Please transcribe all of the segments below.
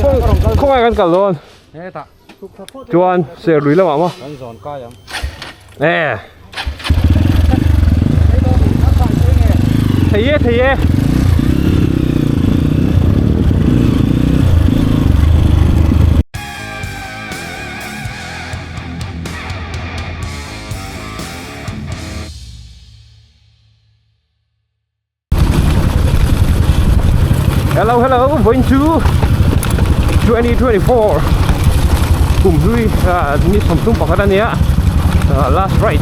Kawng khawngaih kan kal dawn. Chuan serlui lamah maw? Kan zawn kai ang. E. Thei e thei e. Hello hello vawiin chu 2024 kum hlui ah ni 31 a nia ah last ride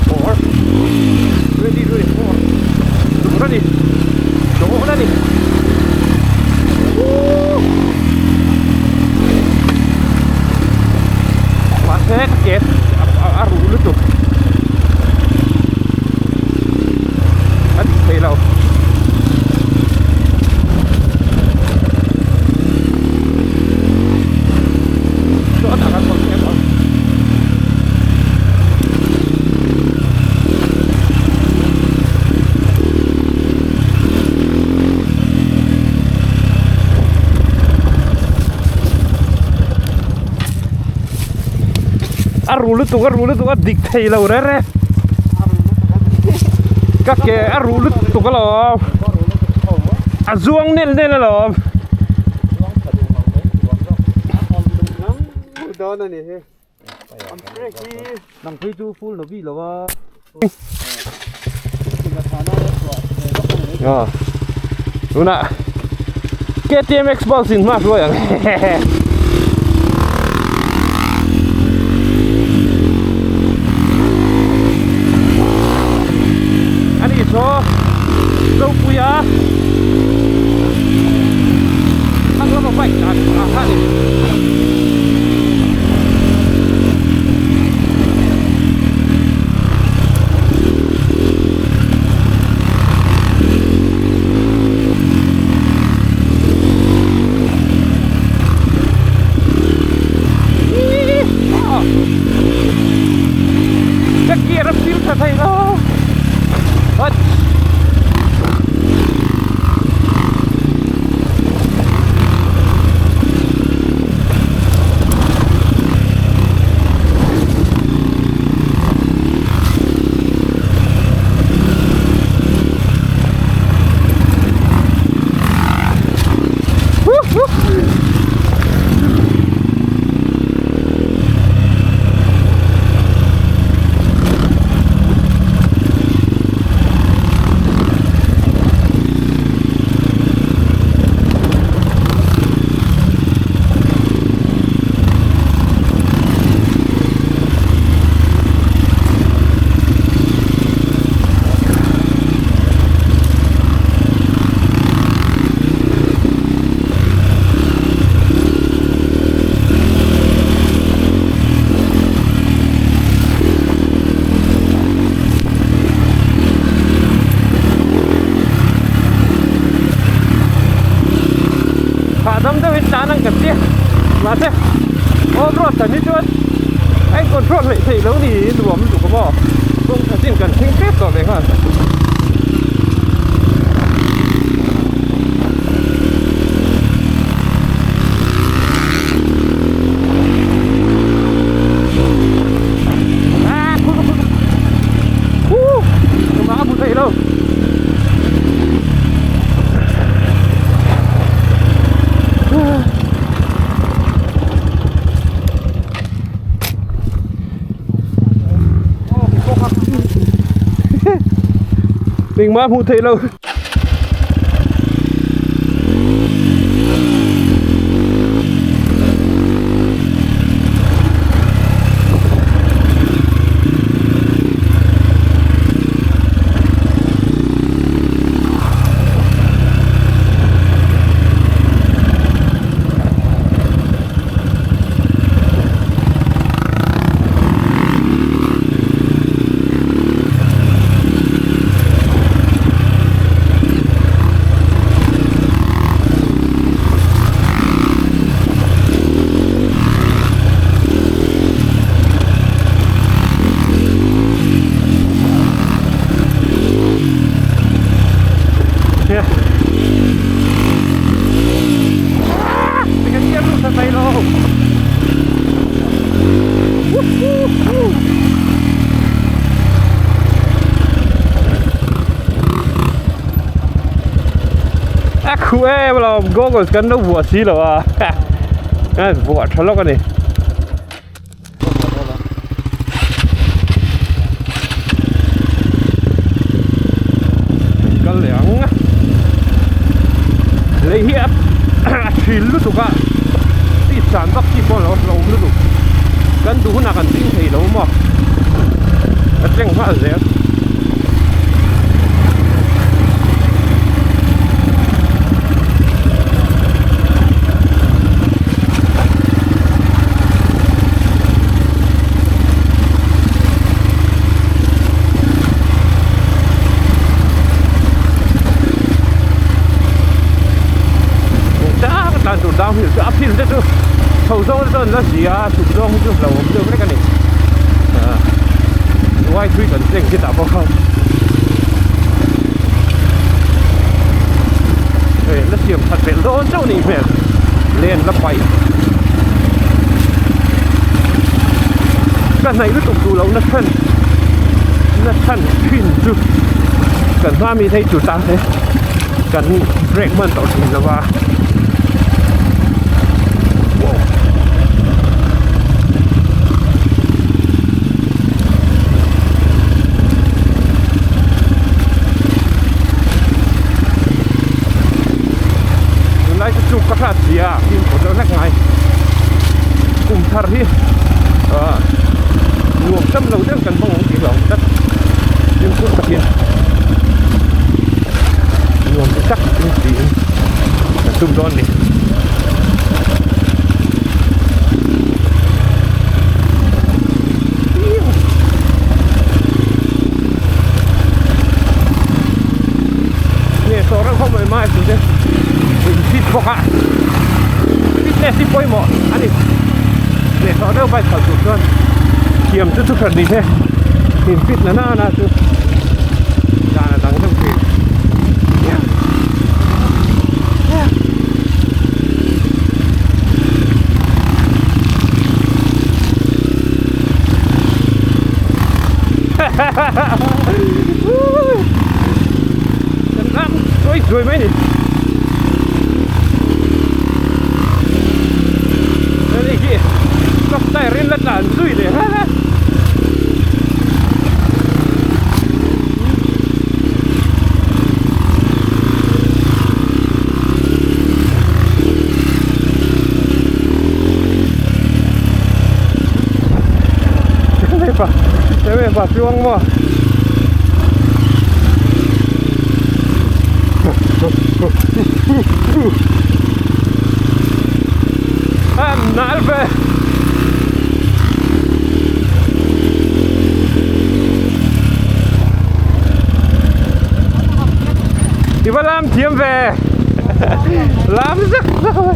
for 2024 tur a ni dawn a ni mahse ka ke a ruh lutuk. A dik thei lo. Chuan a kan chho em ang. A ru lutuk a ru lutuk a dik thei lo reng reng. Ka ke a ruh lutuk alawm a zuang nel nel alawm tunah KTM Xpulse in hma hruai ang Ani saw Zopuia thlang lama bike tlan ah kha ani. Ka gear a feel tha thei lo What? Hahdam deuhin tlan ang kan tia mahse off road tan hi chuan a in control hleih theih lo ni nuam lutuk a maw kawng tha chin kan thleng tep tawh leh nghal. Engmah hmuh theih lo. duh em alawm goggles kan lo vuah si lo a kan vuah tha lawk a ni. Kal leh ang lei hi a thil lutuk a speed san vak chi pawh a lo hlauhawm lutuk kan duh hunah kan ding thei lo maw a tleng nghal zel. Tang tur downhill chu uphill te chu chho zawng te chuan la zia a chhuk zawng hi chu hlauhawm deuh vek a ni uai thui kan tleng khi tah bawk a hei la siam that belh dawn chauh nih hmel len la paih ka hnaih lutuk duh lohna chhan na chhan thin chu kan hma mi phei tur tan te kan brake hman tawh thin lo va. Tunlai chu chuk ka hrat si a fimkhur deuh hlek ngai kum thar hi ah nuam tam lo deuh kan hmang ang tih hlauh tlat fimkhur takin nuam ti tak in tiin kan tum dawn a ni. Nge sawh reuh khawp mai mai tute in fit bawk a fitness hi pawimawh a ni nge sawh deuh bike khalh tur chuan thiam chu thu hran ni se in fit na na chu dan a dang deuh thin. Kan ram chuai chuai mai ni. Hei hi truck tyre in la tlan zui leh ha ha.前面把装嘛。啊，哪儿I va lam thiam ve lam zak zak mai.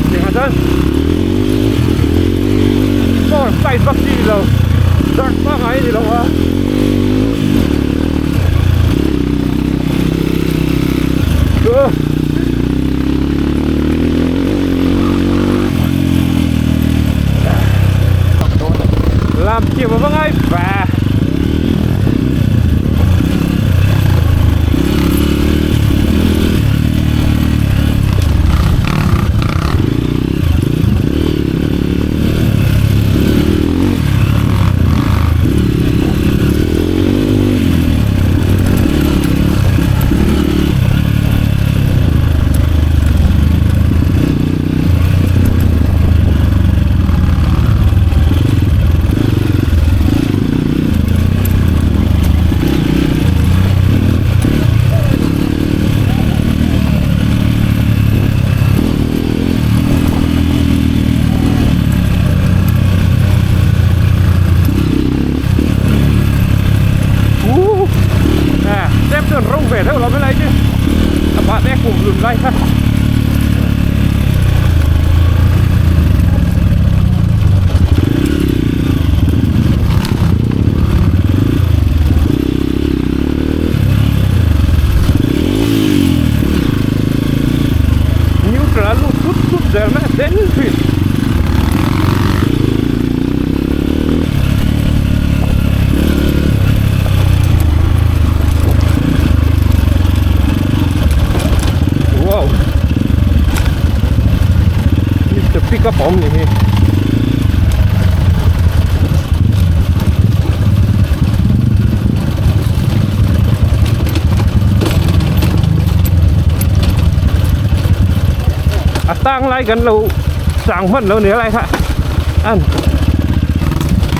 Tiangah chuan four side vak chi ni lo dark pangngai a ni lo a. Làm chiều mà vâng ơi và lai kan lo chang hman lo ni helai kha an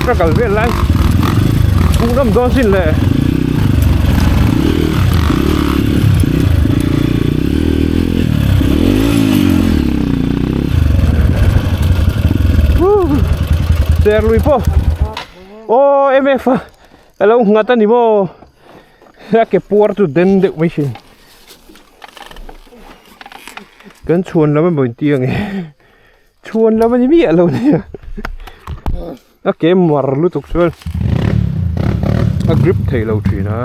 struggle vel lai hmuhnawm dawn sin le. Serlui pawh aw mf a alo nghat a ni maw a ke puar chu den deuh mai thin kan chhuan lam emaw inti ang e chhuan lam a ni miah lo nia a ke mar lutuk chuan a grip thei lo thin a.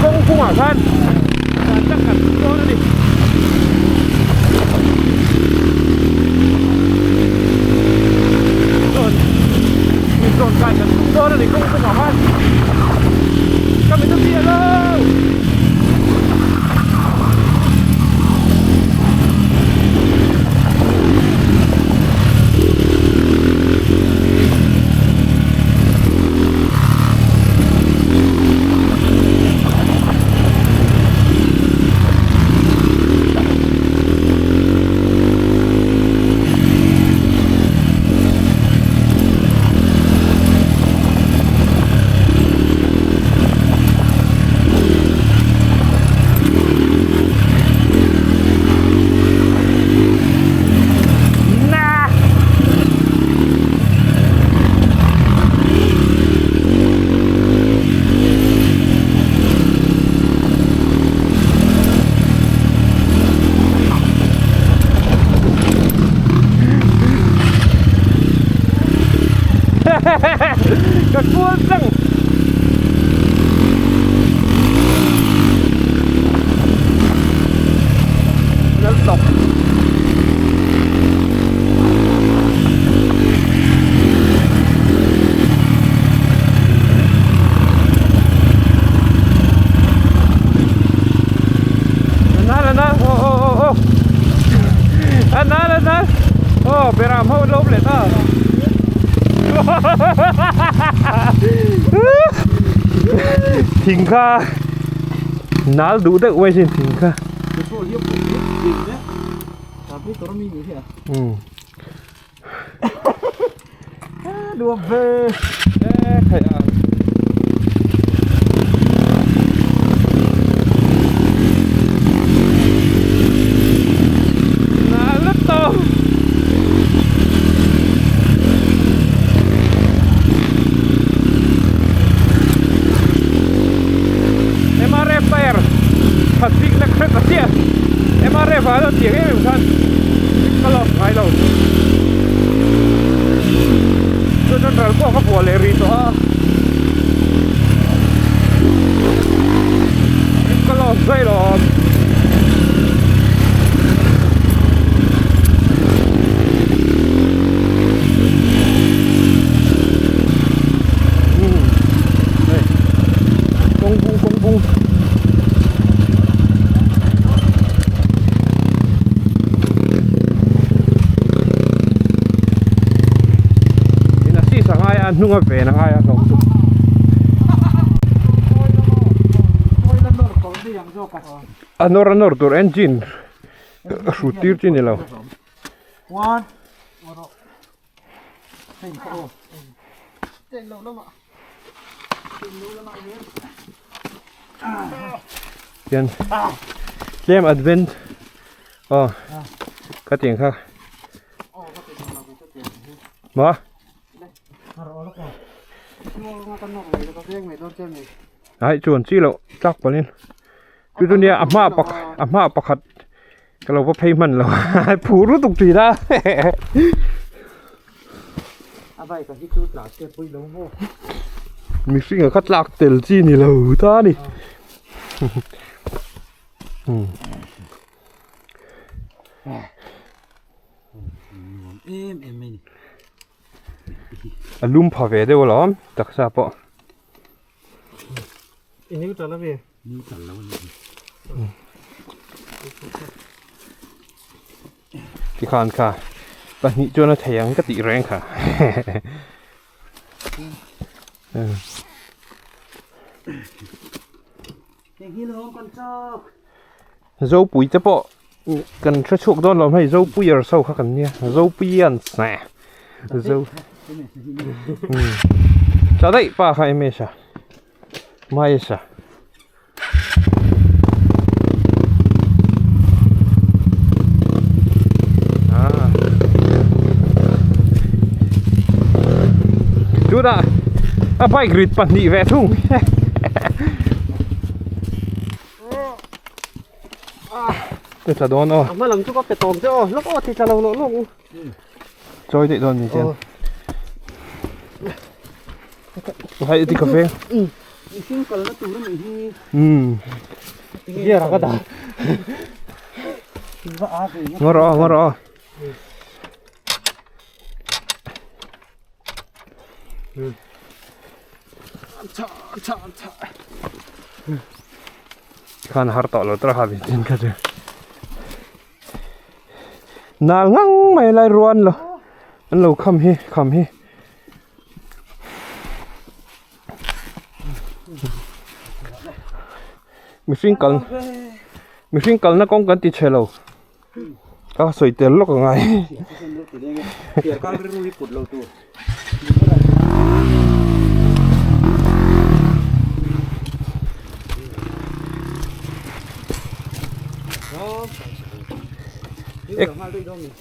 Kawng kungah khan dan tak kan dawn a ni. Chuan min rawn kai kan tum dawn a ni kawng kungah khan ka mit a piah lo. Ka kual tlang. Lal tawp. Anal anal oh oh oh oh anal anal oh beram ho lo le ta thing kha nal duh deuh mai sin thing kha um Nuam ve e theih ang. MRF tyre khat bik na khat a chiah MRF ah chuan tiang em em khan ka lawk ngai lo. chuan ral pawh ka vuah leh rih tawh a ka loss daih lo awm. Kawng bung kawng bung. In assist a ngai a hnung a ven a ngai a hlawm chu. A nawr a nawr tur engine hrut tir chi ni lo. Hian tlem advent aw ka tiang kha maw ai chuan chi loh tlak pawhin chu chu nia a hma a hma pakhat. Ka lo va phei hman lo phur lutuk thin a. A bike a hi chu tla se pawih lo maw. Mihring a kha tlak tel chi ni lo ta a ni. Nuam em em mai ni. A lum pha ve deuh alawm taksa pawh. I neutral a mi? Neutral lo a ni. Tikhan kha pahnih chuan a thei ang ka tih reng kha. Zopui te pawh kan hre chhuak dawn lo hei Zopui er so kha kan nia Zopuian se Zo tla daih pa kha ms a Maesa tunah a bike rit pahnih ve thung. Te tla dawn aw. A hma lam chu ka pe tawm che aw lawk aw ti tla lo lawk lawk. Chawi daih dawn ni chian. Hai ti ka veng. Mihring kalna tur a nih hi. Um. Gear a ka dah. Va a ve. Ngawr aw ngawr aw. Khan har tawh lo tawh ha vin chin kha chu. Nal ngang mai lai ruan lo an lo kham hi kham hi. Mihring kal mihring kalna kawng kan ti chhe lo. Ka sawi tel lawk angai.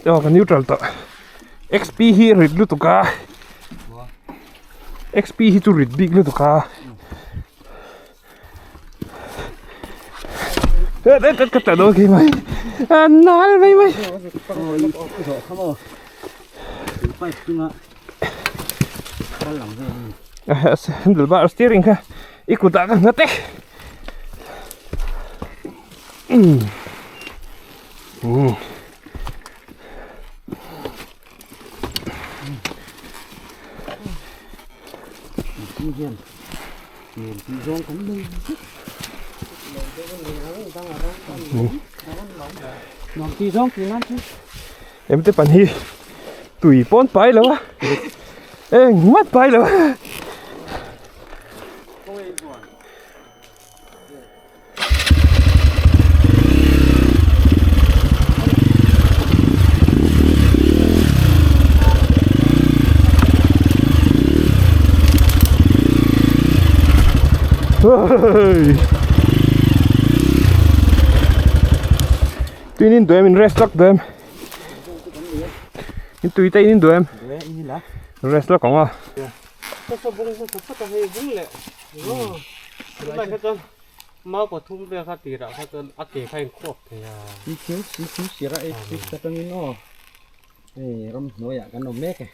Aw ka neutral tawh. XP hi rit lutuk a. XP hi chu rit bik lutuk a. Ka tla dawn khi mai a nal mai mai handle bar steering kha i kutah ka nghat e Em te pan hi tui pawn pai lo a engmah pai lo a. Tuin in duem in rest lak duem in tui te in duem rest lak ang a. Mau pathum vel kha tirah kha chuan a ke kha a inkhuap thei a. Ni thing si thing sira ei six atangin aw hei ramhnuaiah kan awm mek e.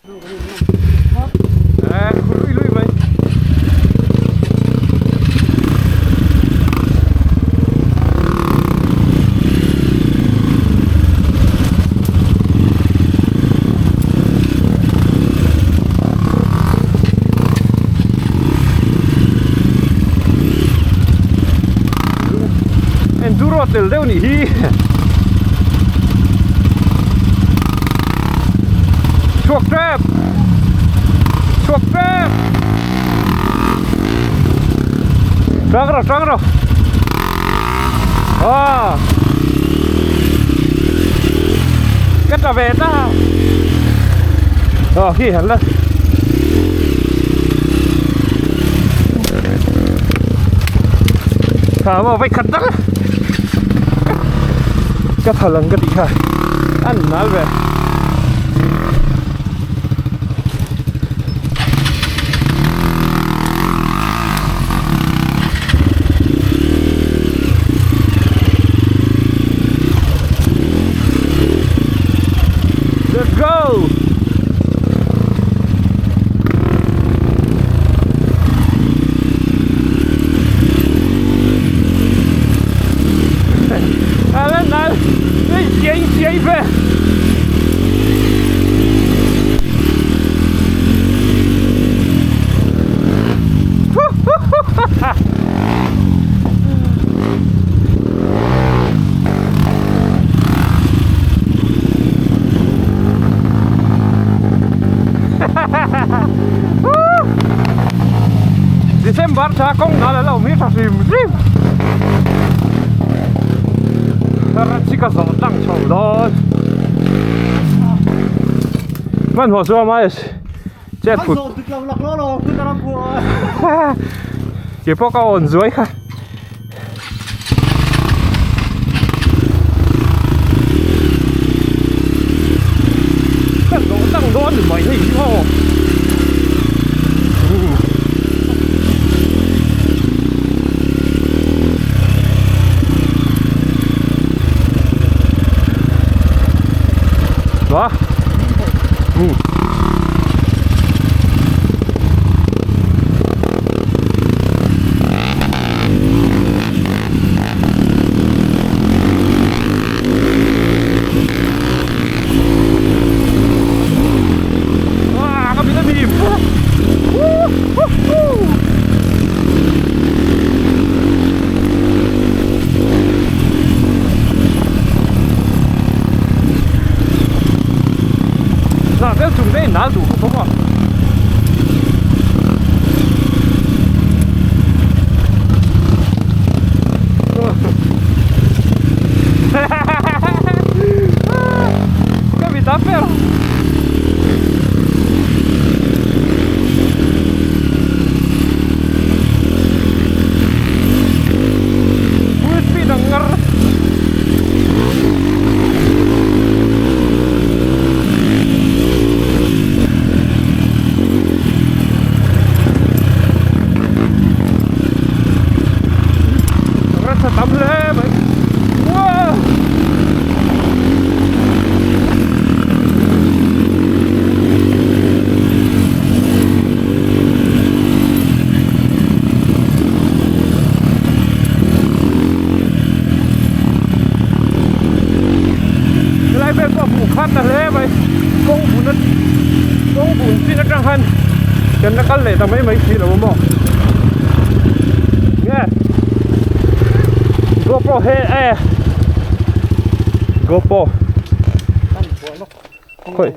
Eh, lui lui mai. Enduro tel deuh nih hi. Chhuak tep! Chhuak tep! Tang rawh, tang rawh! Ah! Ka tla ve ta! Aw khi han la. Tha maw vai khat tak a. Ka tha lang ka tih kha an nal ve. Let's go! Alan, nal, chiai chiai ve. December thla kawng nal a lo awm hi tha hrim hrim Rat hi ka zawh tlang chho dawn Hmanhmawh chu a mai chet phut Ke pawh ka awn zuai kha. Ka zawh tlang dawn ni mai hei hi aw. Đó. Ừ. Wow, ka mit a hnim. Lah deuh chung te in nal duh khawp a. Ka mit a fer. Full speed ang ngar. Rasa tam hle mai. Wow! Helai vel pawh hmuh khat ta hle mai kawng bun a kawng bun chin atang khan kan la kal leh ta mai mai si lo maw nge GoPro he e GoPro khoi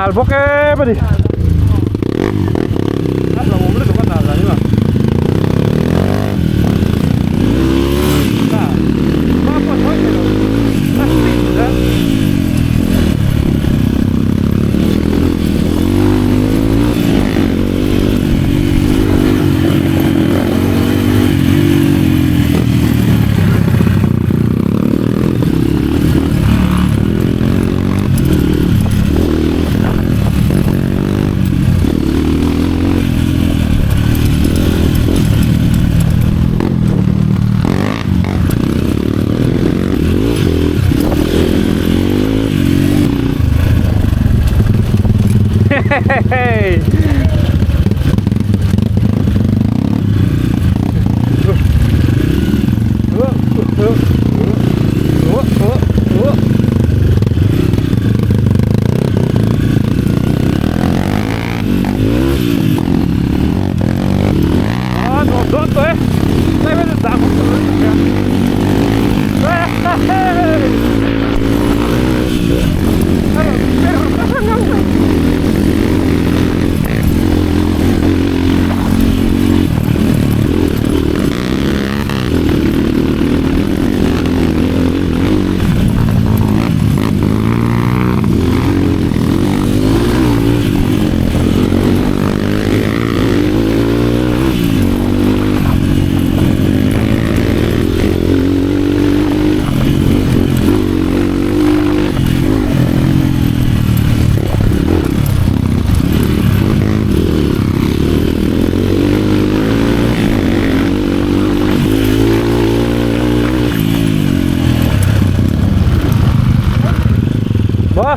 nal bawk em a ni. A hlauhawm lutuk a nal dan hi maw. Hma pawh a sawi thei lo. A speed zel. Hey! Maw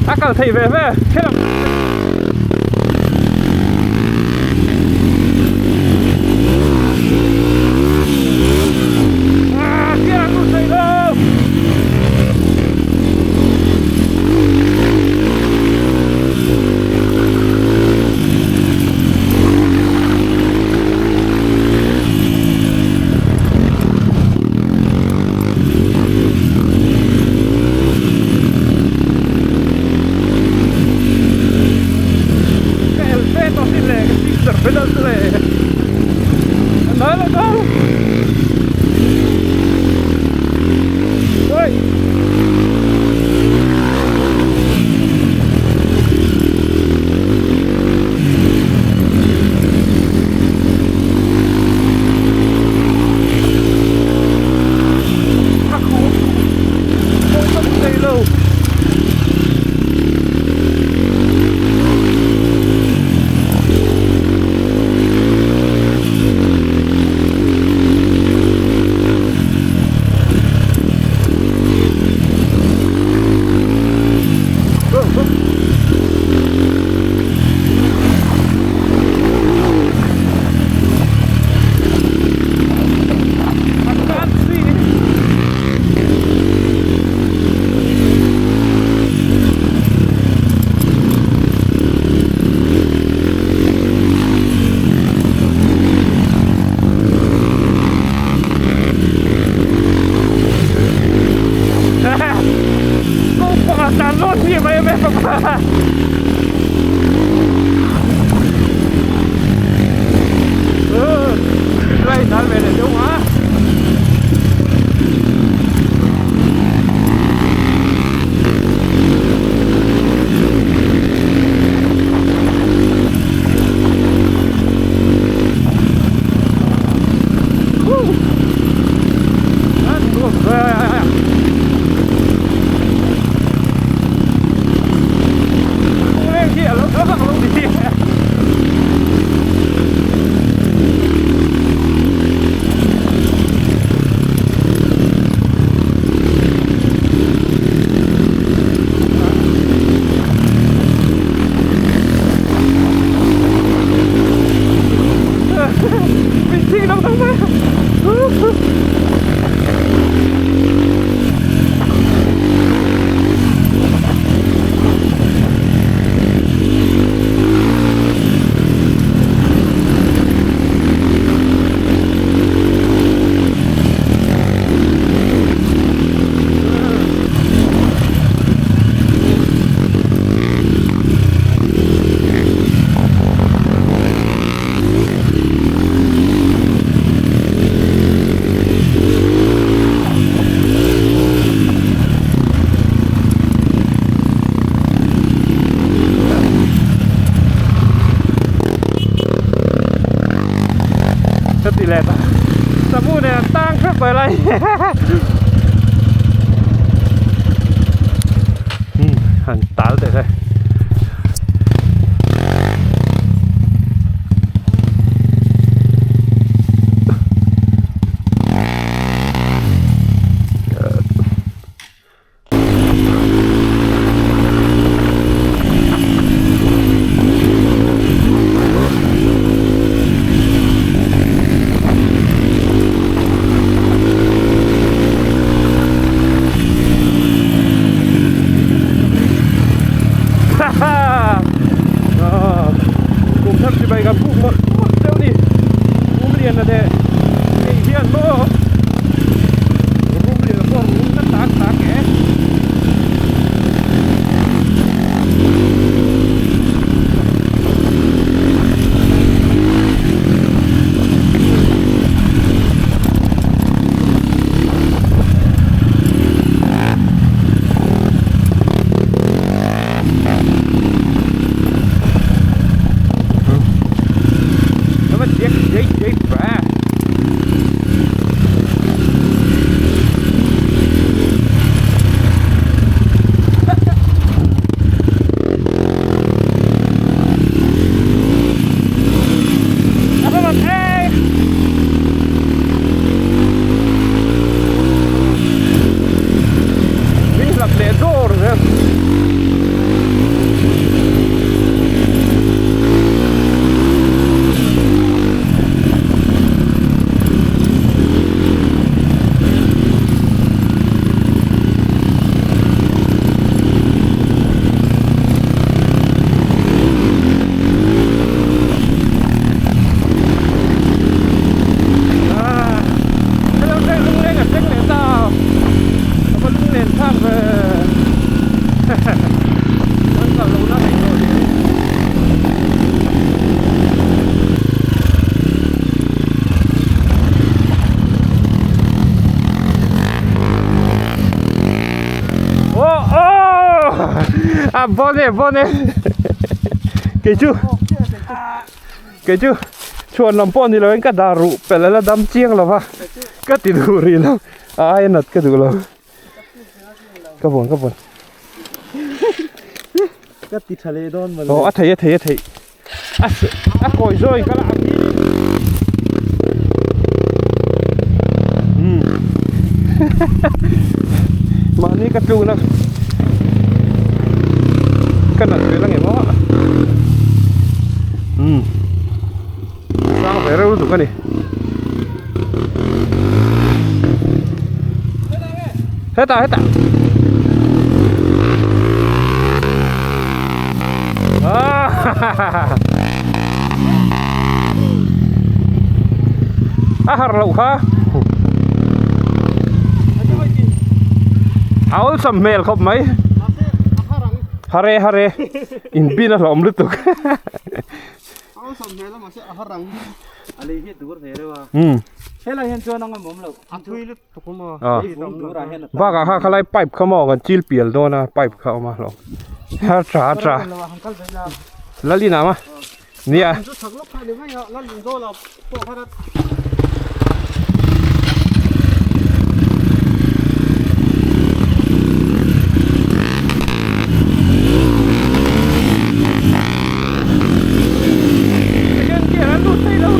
a kal thei ve ve khelh Ah, kia lu thei lo. Ka el fe tawh sin le ka sixer pedal chu le a nal a nal oi A khuh pawh ka hmu thei lo. Ka ti leh ta. Samu nen an tang hrep mai lai. Hmm, han tal teh se. Kum thar chibai ka buk mawlh mawlh deuh ni kum lian a deh hei hian maw Rum lian pawh rum na tak tak e. Nó chết chết chết quá. Min hlap leh dawr zel. A bon e bon e kei chu kei chu chhuan lam pawh ni lo in ka dar ruh pelh a la dam chiang lo va ka ti duh rih lo a aia nat ka duh lo. Ka vuan ka vuan. Ka ti tha leh dawn mawle. Aw a thei a thei a thei. A a kawi zawi ka la ang hi. Mahni ka tlukna ka nat ve la nge maw. Umm. Sang ve reuh lutuk a ni. Hetah hetah. Ah. A har loh kha. A awlsam hmel khawp mai. Hare hare. Inpin a hlawm lutuk. Bakah kha khalai pipe kha maw kan chil pial dawn a pipe kha a awm a hlawm a tha a tha Lalin ah ma nia. Second gear an lut thei lo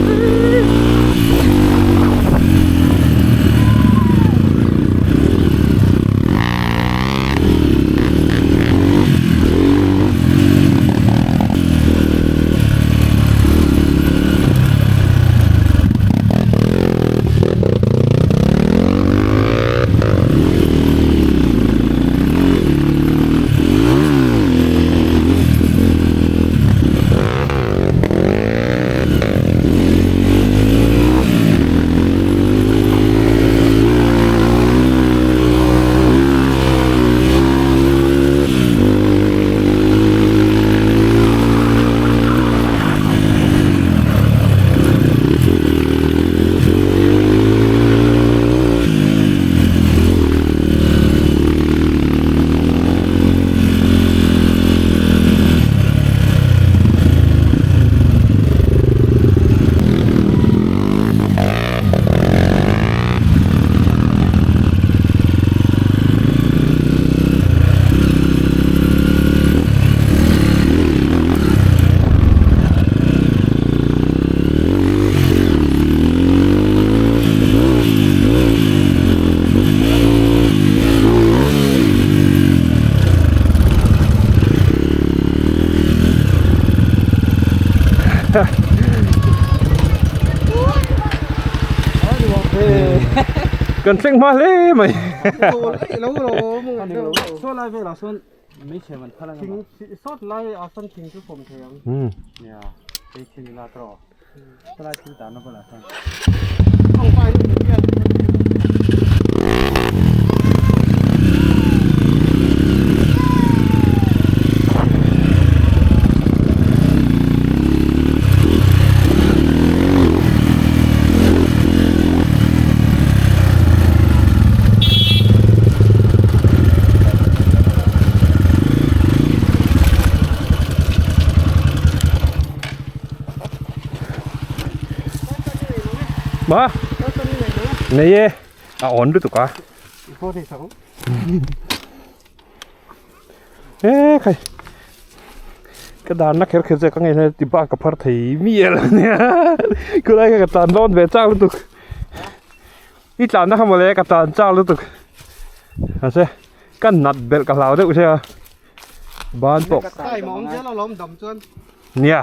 Kan thleng hma hle mai. Ma Nei e a on lutuk a E khai ka dan na kher kher che ka ngei hle ti bak ka phar thei mi el ania khulai kha ka tlan dawn ve chak lutuk i tlan na kha mawle ka tlan chak lutuk mahse ka nat belh ka hlau deuh sia ban pawh nia.